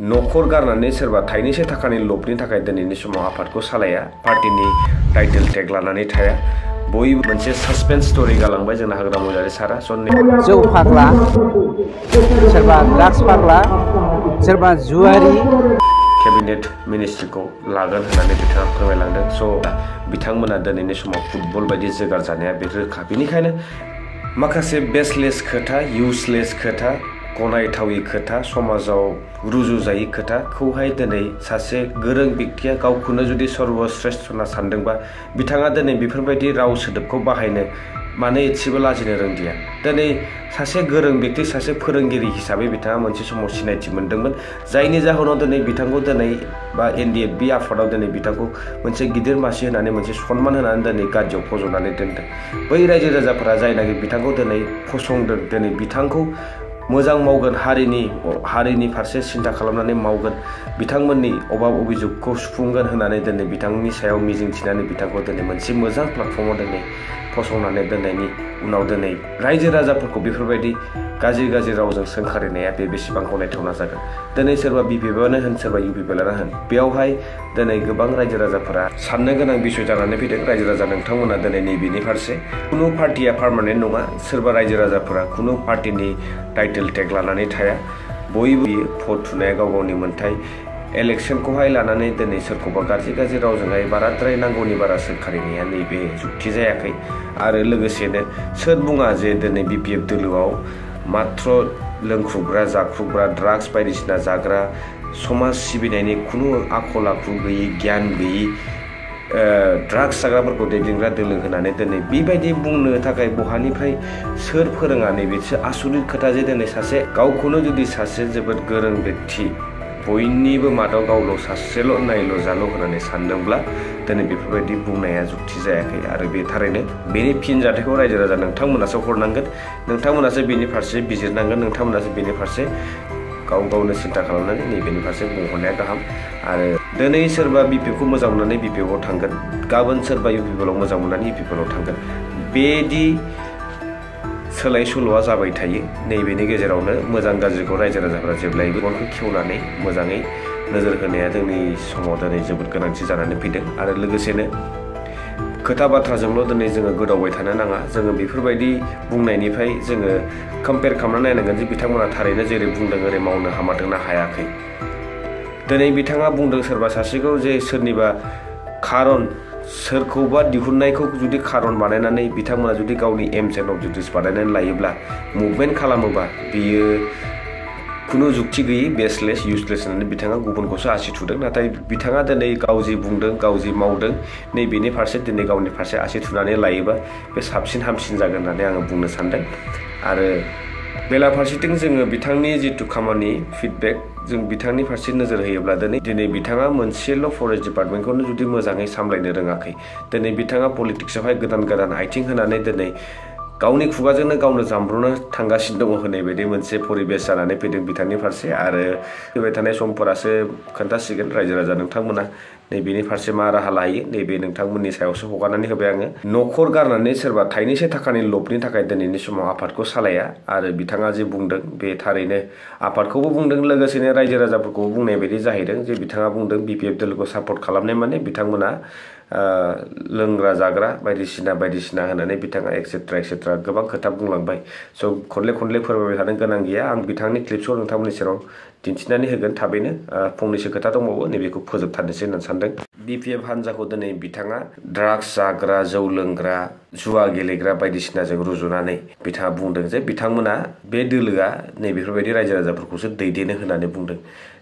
न'खर गारनानै सोरबा थाइनैसो थाखानि लबनि थाखाय दिनैनि समाव आफादखौ सालाया, पार्टीनि टाइटेल टेग लानानै थाया। बयबो मोनसे सासपेन्स स्टोरी गालांबाय जोंना हाग्राम महिलारी सारा जौ फाग्ला, सोरबा ड्राग्स फाग्ला, सोरबा जुवारी। केबिनेट मिनिस्ट्रिखौ लागोन होननानै बिथाङा फोरमायलांदों। स' बिथांमोना दिनैनि समाव फुटबल बायदि जोगार जानाया बे रोखा। बेनिखायनो माखासे बेसलेस खोथा, इउजलेस खोथा, गनायथावि खोथा, समाजाव रुजुजायै खोथाखौहाय दिनै सासे गोरों व्यक्तिया गावखौनो जुदि सर्बश्रेष्ठ होनना सानदोंबा बिथाङा दिनै बेफोरबायदि राव सोदोबखौ बाहायनो मानो एसेबो लाजिनो रोंदिया। दिनै सासे गोरों व्यक्ति, सासे फोरोंगिरि हिसाबै बिथाङा मोनसे समाव सिनायथि मोनदोंमोन, जायनि जाहोनाव दिनै बिथांखौ बा NDFB आफादाव दिनै बिथांखौ मोनसे गिदिर मासि होनानै मोनसे सन्मान होनानै दिनै गादियाव फज'नानै दोनदों। बै रायजो राजाफोरा जायनाखि बिथांखौ दिनै फसंदों, दिनै बिथांखौ मोजां मावगोन, हारिनि फारसे सिन्था खालामनानै मावगोन, बिथांमोननि अभाब अभियोगखौ सुफुंगोन होननानै दिनै बिथांनि सायाव मिजिंथिनानै बिथांखौ दिनै मोनसे मोजां प्लेटफर्माव दिनै फसंनानै दोननायनि उनाव दिनै रायजो राजाफोरखौ बेफोरबायदि गाज्रि रावजों सोंखारिनाया बेसेबां गनायथावना जागोन। दिनै सोरबा BPPआनो होन, सोरबा UPPआनो होन, बेयावहाय दिनै गोबां रायजो राजाफोरा साननो गोनां बिसय जानानै फैदों। रायजो राजा नोंथांमोना दिनै नैबेनि फारसे खुनु पार्टिया पार्मानेन्ट नङा। सोरबा रायजो राजाफोरा खुनु पार्टिनि टाइटेल टेग लानानै थाया। बयबो भट थुनाया गाव गावनि मोन्थाय। इलेक्सनखौहाय लानानै दिनै सोरखौबा गाज्रि रावजोंहाय बाराद्राय नांगौनि बारा सोंखारिनाया नैबे जुक्ति जायाखै। आरो लोगोसेनो सोर बुङा जे दिनै BPF दोलोआव मात्र लोंख्रुबग्रा, जाख्रुबग्रा, ड्राग्स बायदिसिना जाग्रा, समाज सिबिनायनि खुनु आखल आखु गैयि, गियान गैयि ड्राग्स जाग्राफोरखौ दैदेनग्रा दोलो होनानै दिनै बेबायदि बुंनो थाखाय बहानिफ्राय सोर फोरोङा? नैबेसो आसरित खोथा जे दिनै सासे गावखौनो जुदि सासे जोबोद गोरों व्यक्ति, बयनिबो मादाव गावल' सासेल' नायल' जाल' होननानै सानदोंब्ला दिनै बेफोरबायदि बुंनाया जुक्ति जायाखै। आरो बे थारैनो बेनि फिनजाथायखौ रायजो राजा नोंथांमोनासो हरनांगोन, नोंथांमोनासो बेनि फारसे बिजिरनांगोन, नोंथांमोनासो बेनि फारसे गावनो सिन्था खालामनानै नैबेनि फारसे बुंहरनाया गाहाम। आरो दिनै सोरबा BPFखौ मोजां मोननानै BPFआव थांगोन, गाबोन सोरबा UPPआव मोजां मोननानै UPPआव थांगोन। बेदि सोलाय सोल'आ जाबाय थायो। नैबेनि गेजेरावनो मोजां गाज्रिखौ रायजो राजाफोरा जेब्लायबो गनखौ खेवनानै मोजाङै नोजोर होनाया जोंनि समाव दिनै जोबोद गोनांथि जानानै फैदों। आरो लोगोसेनो खोथा बाथ्राजोंल' दिनै जोङो गोदावबाय थानो नाङा। जोङो बेफोरबायदि बुंनायनिफ्राय जोङो कम्पेयार खालामनानै नायनांगोन जे बिथांमोना थारैनो जेरै बुंदों ओरै मावनो हामादोंना हायाखै। दिनै बिथाङा बुंदों सोरबा सासेखौ जे सोरनिबा खारन, सोरखौबा दिहुननायखौ जुदि खारन बानायनानै बिथांमोना जुदि गावनि एम्स एन्ड अबजेक्टिभ्स बानायनानै लायोब्ला, मुभमेन्ट खालामोबा, बियो खुनु जुक्ति गैयै, बेसलेस, इउजलेस होननानै बिथाङा गुबुनखौसो आसि थुदों। नाथाय बिथाङा दिनै गाव जि बुंदों, गाव जि मावदों, नैबेनि फारसे दिनै गावनि फारसे आसि थुनानै लायोबा बे साबसिन हामसिन जागोन होननानै आङो बुंनो सानदों। आरो बेलाफारसेथिं जोङो बिथांनि जिथु खामानि फिडबेक, जों बिथांनि फारसे नोजोर होयोब्ला दिनै बिथाङा मोनसेल' फरेस्ट डिपार्टमेन्टखौनो जुदि मोजाङै सामलायनो रोङाखै। दिनै बिथाङा पलिटिक्सआवहाय गोदान आथिं होनानै दिनै गावनि खुगाजोंनो गावनो जामब्रनो थांगासिनो दङ होननाय बायदि मोनसे परिबेस जानानै फैदों बिथांनि फारसे। आरो फैबाय थानाय समफोरासो खोन्थासिगोन रायजो राजा नोंथांमोना नैबेनि फारसे मा राहा लायो। नैबे नोंथांमोननि सायावसो हगारनानै होबाय आङो। न'खर गारनानै सोरबा थाइनैसो थाखानि लबनि थाखाय दिनैनि समाव आफादखौ सालाया। आरो बिथाङा जे बुंदों बे थारैनो आफादखौबो बुंदों, लोगोसेनो रायजो राजाफोरखौबो बुंनाय बायदि जाहैदों जे बिथाङा बुंदों BPF दोलोखौ सापर्ट खालामनाय माने बिथांमोना लोंग्रा जाग्रा बायदिसिना होननानै बिथाङा एक्सेट्रा गोबां खोथा बुंलांबाय। स' खनले फोरमायबाय थानो गोनां गैया। आं बिथांनि क्लिप्सखौ नोंथांमोननि सेराव दिन्थिनानै होगोन थाबैनो। फंनैसो खोथा दंबावो, नैबेखौ फोजोबथारनोसै होननानै सानदों। BPF हान्जाखौ दिनै बिथाङा ड्राग्स जाग्रा, जौ लोंग्रा, जुवा गेलेग्रा बायदिसिनाजों रुजुनानै बिथाङा बुंदों जे बिथांमोना बे दोलोआ नैबेफोरबायदि रायजो राजाफोरखौसो दैदेनो होननानै बुंदों।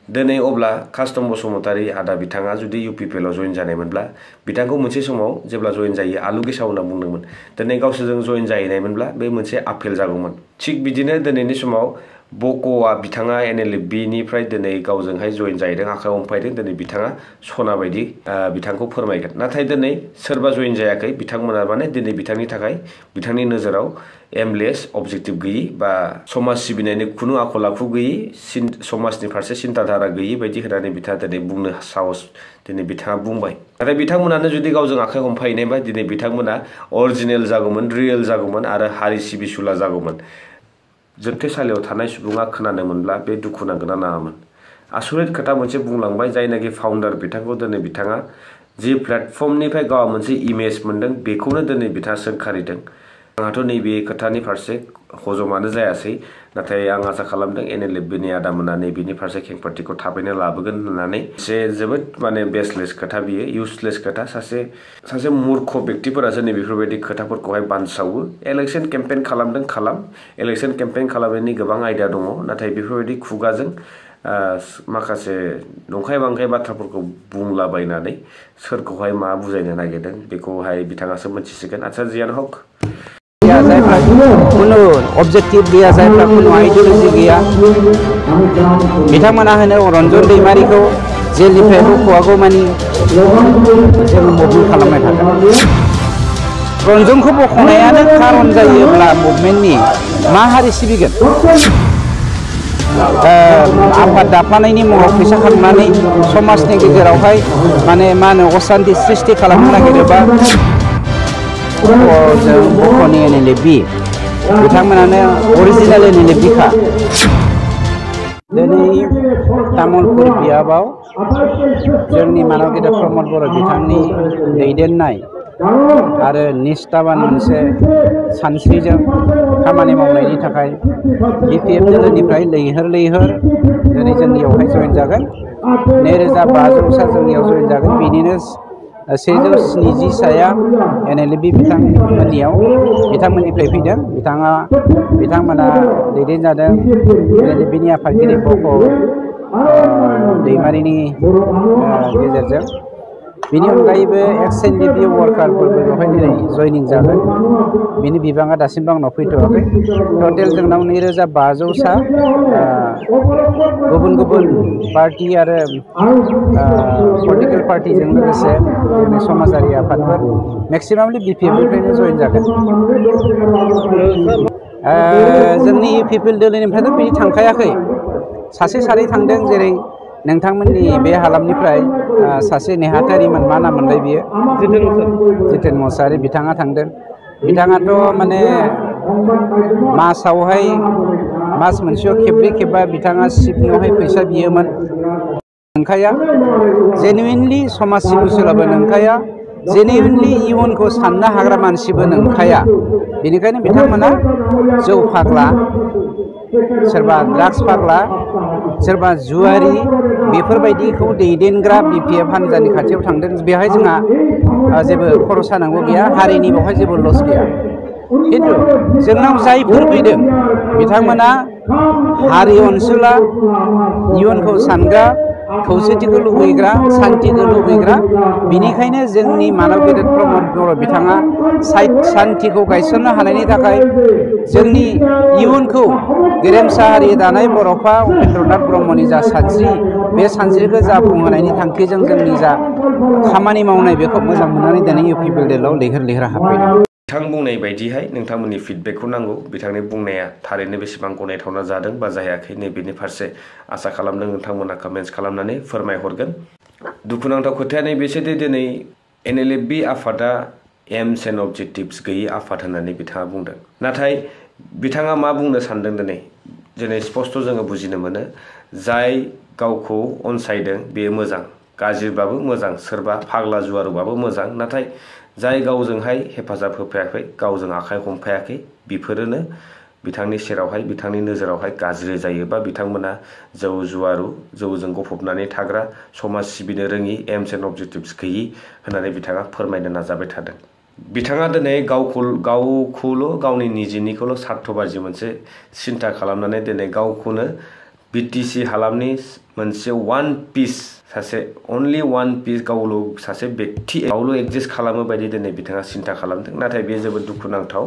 दिनै अब्ला कास्टम बसुमतारी आदा बिथाङा जुदि UPPआव जइन जानायमोनब्ला, बिथांखौ मोनसे समाव जेब्ला जइन जायो आलु गेसाव होनना बुंदोंमोन। दिनै गावसोरजों जइन जाहैनायमोनब्ला बे मोनसे आपेल जागौमोन। थिग बिदिनो दिनैनि समाव बक'आ बिथाङा NLFBनिफ्राय दिनै गावजोंहाय जइन जाहैदों, आखाइ हमफायदों। दिनै बिथाङा सना बायदि बिथांखौ फोरमायगोन। नाथाय दिनै सोरबा जइन जायाखै, बिथांमोना माने दिनै बिथांनि थाखाय बिथांनि नोजोराव एमलेस, अबजेक्टिभ गैयि बा समाज सिबिनायनि खुनु आखल आखु गैयि, समाजनि फारसे सिन्ताधारा गैयि बायदि होनानै बिथाङा दिनै बुंनो साहस दिनै बिथाङा बुंबाय। नाथाय बिथांमोनानो जुदि गावजों आखाइ हमफाहैनायबा दिनै बिथांमोना अरिजिनेल जागौमोन, रियेल जागौमोन आरो हारि सिबिसुला जागौमोन। जोबथेसालियाव थानाय सुबुङा खोनानो मोनब्ला बे दुखु नांगोना नाङामोन। आसरित खोथा मोनसे बुंलांबाय जायनाखि फाउन्डार बिथांखौ दिनै बिथाङा जि प्लेटफर्मनिफ्राय गाव मोनसे इमेज मोनदों बेखौनो दिनै बिथाङा सोंखारिदों। आंहाथ' नैबे खोथानि फारसे हजमानो जायासै, नाथाय आं आसा खालामदों NLFB-नि आदामोना नैबेनि फारसे खेंफारथिखौ थाबैनो लाबोगोन होननानै। एसे जोबोद माने बेसलेस खोथा बियो, इउसलेस खोथा। सासे मूर्ख व्यक्तिफोरासो नै बेफोरबायदि खोथाफोरखौहाय बानसावो। इलेक्शन केम्पेइन खालामदों खालाम, इलेक्शन केम्पेइन खालामनायनि गोबां आयदा दङ, नाथाय बेफोरबायदि खुगाजों माखासे नंखाय बांखाय बाथ्राफोरखौ बुंलाबायनानै सोरखौहाय मा बुजायनो नागिरदों बेखौहाय बिथाङासो मिथिसिगोन। आচ্ছা जियानो हक, जायफ्रा कुनु अबजेक्टिभ गैया, जायफ्रा कुनु आइडियोलजि गैया, बिथांमोना होनो रन्जन दैमारिखौ जेलनिफ्राय बख'वागौमानि जोङो मुभमेन्ट खालामबाय थागोन। रन्जनखौ बख'नायानो खारन जायोब्ला मुभमेन्टनि मा हारि सिबिगोन? आफाद दाफ्लानायनि मुङाव फैसा खांनानै समाजनि गेजेरावहाय माने मा होनो असान्ति सृष्टि खालामनो नागिरोबा जों बख'नि NLFB बिथांमोनानो अरिजिनेल NLFB-खा। दिनै तामुलपुर बियाबाव जोंनि मानव गेदेर प्रमद बर' बिथांनि दैदेननाय आरो निष्ठाबान मोनसे सानस्रिजों खामानि मावनायनि थाखाय BPF दोलोनिफ्राय लैहोर दिनै जोंनियावहाय जयेन जागोन। 2500 जोंनियाव जयेन जागोन। बेनिनो 170 NLFB बिथांमोननिफ्राय फैदों। बिथांमोना दैदेनजादों NLFB-नि आफादगिरि बक' दैमारिनि गेजेरजों। बिनि अनगायैबो एक्स NLFB वार्कारफोरबो बेवहाय दिनै जयनिं जागोन। बिनि बिबाङा दासिमबो आंनाव फैथ'वाखै। टटेल जोंनाव 2500 गुबुन पार्टी आरो पलिटिकेल पार्टीजों लोगोसे जोंनि समाजारि आफादफोर मेक्सिमामलि BPF-निफ्रायनो जयेन जागोन। जोंनि पिपल दोलोनिफ्रायथ' बिदि थांखायाखै, सासे सानै थांदों। जेरै नोंथांमोननि बे हालामनिफ्राय सासे नेहाथारिमोन, मा नाम मोनलाय बियो? जितेन मुसाहारि बिथाङा थांदों। बिथाङाथ' माने मास मोनसेयाव खेबब्रै खेबबा बिथाङा सिपनियावहाय फैसा बियोमोन। नंखाया, जेनुइनलि समाज सिबिसुलाबो नंखाया, जेनुइनलि इयुनखौ साननो हाग्रा मानसिबो नंखाया। बेनिखायनो बिथांमोना जौ फाग्ला, सोरबा ड्राग्स फाग्ला, सोरबा जुवारि, बेफोरबायदिखौ दैदेनग्रा BPF हान्जानि खाथियाव थांदों। बेवहाय जोंहा जेबो खर' सानांगौ गैया, हारिनि बेवहाय जेबो लस गैया। खिन्थु जोंनाव जायफोर फैदों बिथांमोना हारि अनसुला, इयुनखौ सानग्रा, खौसेथिखौ लुबैग्रा, सान्थिखौ लुबैग्रा। बेनिखायनो जोंनि मानव गेदेर प्रमद बर' बिथाङा सान्थिखौ गायसननो हानायनि थाखाय जोंनि इयुनखौ गेरेमसा हारि दानाय बर'फा उपेन्द्रनाथ ब्रह्मनि जा सानस्रि, बे सानस्रिखौ जाफुंहोनायनि थांखिजों जोंनि जा खामानि मावनाय बेखौ मोजां मोननानै दिनै पिपल दोलोआव लैहोर हाबफैदों। बिथां बुंनाय बायदिहाय नोंथांमोननि फिडबेकखौ नांगौ। बिथांनि बुंनाया थारैनो बेसेबां गनायथावना जादों बा जायाखै, नैबेनि फारसे आसा खालामदों नोंथांमोना कमेन्ट्स खालामनानै फोरमायहरगोन। दुखुनांथाव खोथाया नैबेसोदि दिनै NLFB आफादा एम्स एन्ड अबजेक्टिभ्स गैयै आफाद होननानै बिथाङा बुंदों। नाथाय बिथाङा मा बुंनो सानदों दिनै स्पष्ट जोङो बुजिनो मोनो। जाय गावखौ अनसायदों बेयो मोजां, गाज्रिबाबो मोजां, सोरबा फाग्ला जुवारुबाबो मोजां। नाथाय जाय गावजोंहाय हेफाजाब होफायाखै, गावजों आखाइ हमफायाखै, बेफोरोनो बिथांनि सेरावहाय, बिथांनि नोजोरावहाय गाज्रि जायो बा बिथांमोना जौ जुवारु, जौजों गफबनानै थाग्रा, समाज सिबिनो रोङि, एम्स एन्ड अबजेक्टिभ्स गैयि होननानै बिथाङा फोरमायनो नाजाबाय थादों। बिथाङा दिनै गावखौल' गावनि निजेनिखौल' सार्थबाजि मोनसे सिन्था खालामनानै दिनै गावखौनो BTC हालामनि मोनसे वान पिस, सासे अनलि वान पिस, गावल' सासे व्यक्ति, गावल' एक्जिस्ट खालामो बायदि दिनै बिथाङा सिन्था खालामदों। नाथाय बे जोबोद दुखुनांथाव।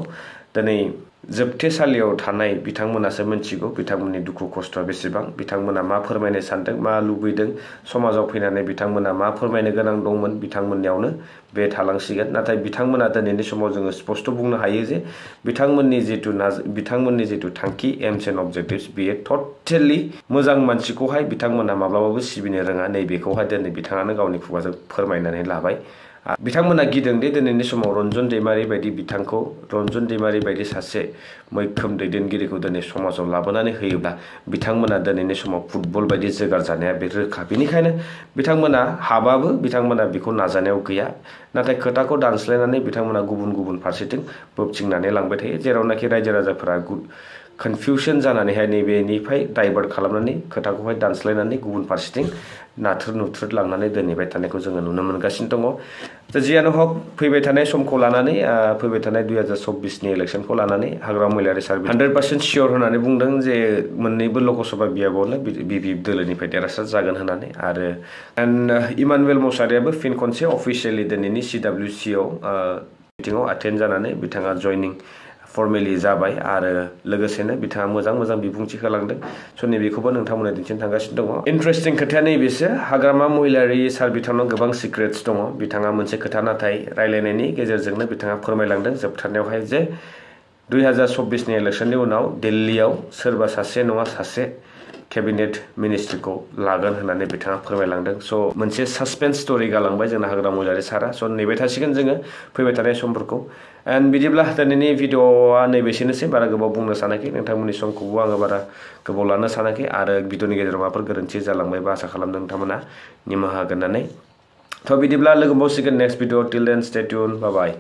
दिनै जोबथेसालियाव थानाय बिथांमोनासो मिथिगौ बिथांमोननि दुखु खस्थ'आ बेसेबां, बिथांमोना मा फोरमायनो सानदों, मा लुबैदों, समाजाव फैनानै बिथांमोना मा फोरमायनो गोनां दंमोन, बिथांमोननियावनो बे थालांसिगोन। नाथाय बिथांमोना दिनैनि समाव जोङो स्पष्ट बुंनो हायो जे बिथांमोननि जिथु थांखि, एम्स एन्ड अबजेक्टिभ्स, बेयो टटेलि मोजां मानसिखौहाय बिथांमोना माब्लाबाबो सिबिनो रोङा। नैबेखौहाय दिनै बिथाङानो गावनि खुगाजों फोरमायनानै लाबाय। बिथांमोना गिदों दि दिनैनि समाव रन्जन दैमारि बायदि बिथांखौ रन्जन दैमारि बायदि सासे मैखोम दैदेनगिरिखौ दिनै समाजाव लाबोनानै होयोब्ला बिथांमोना दिनैनि समाव फुटबल बायदि जोगार जानाया बे रोखा। बेनिखायनो बिथांमोना हाबाबो बिथांमोना बेखौ नाजानायाव गैया। नाथाय खोथाखौ दानस्लायनानै बिथांमोना गुबुन फारसेथिं बोबथिंनानै लांबाय थायो, जेरावनाखि रायजो राजाफोरा कनफिउसन जानानैहाय नैबेनिफ्राय डाइभार्ट खालामनानै खोथाखौहाय दानस्लायनानै गुबुन फारसेथिं नाथ्रोद नुथ्रोद लांनानै दोनहैबाय थानायखौ जोङो नुनो मोनगासिनो दङ। जियानो हक फैबाय थानाय समखौ लानानै फैबाय थानाय 2024नि इलेक्सनखौ लानानै हाग्रामा महिलारि सार 100% सियर होननानै बुंदों जे मोन्नैबो लकसभा बियाबावनो बिपिएफ दोलोनिफ्राय देरहासार जागोन होननानै। आरो इमानुवेल मसाहारियाबो फिन खनसे अफिसियेलि दिनैनि CWCआव मिटिङाव एटेन्ड जानानै बिथाङा जयनिं फर्मेलि जाबाय आरो लोगोसेनो बिथाङा मोजां बिबुंथि होलांदों। स' नैबेखौबो नोंथांमोननो दिन्थिनो थांगासिनो दङ। इन्टारेस्टिं खोथाया नैबेसो, हाग्रामा महिलारि सार बिथांनाव गोबां सिक्रेट्स दङ। बिथाङा मोनसे खोथा नाथाय रायलायनायनि गेजेरजोंनो बिथाङा फोरमायलांदों जोबथारनायावहाय जे 2024नि इलेक्सननि उनाव दिल्लीयाव सोरबा सासे नङा सासे केबिनेट मिनिस्ट्रिखौ लागोन होननानै बिथाङा फोरमायलांदों। स' मोनसे सासपेन्स स्ट'रि गालांबाय जोंना हाग्रामा महिलारि सारा। स' नेबाय थासिगोन जोङो फैबाय थानाय समफोरखौ। एन्ड बिदिब्ला दिनैनि भिडिअ'आ नैबेसेनोसै, बारा गोबाव बुंनो सानाखै, नोंथांमोननि समखौबो आङो बारा गोबाव लानो सानाखै आरो भिडिअ'नि गेजेराव माबाफोर गोरोन्थि जालांबायबा आसा खालामदों नोंथांमोना निमाहा होगोन होननानै। थ' बिदिब्ला लोगो मोनबावसिगोन नेक्स्ट भिडिअ'। टिल देन स्टे टिउन, बाय बाय।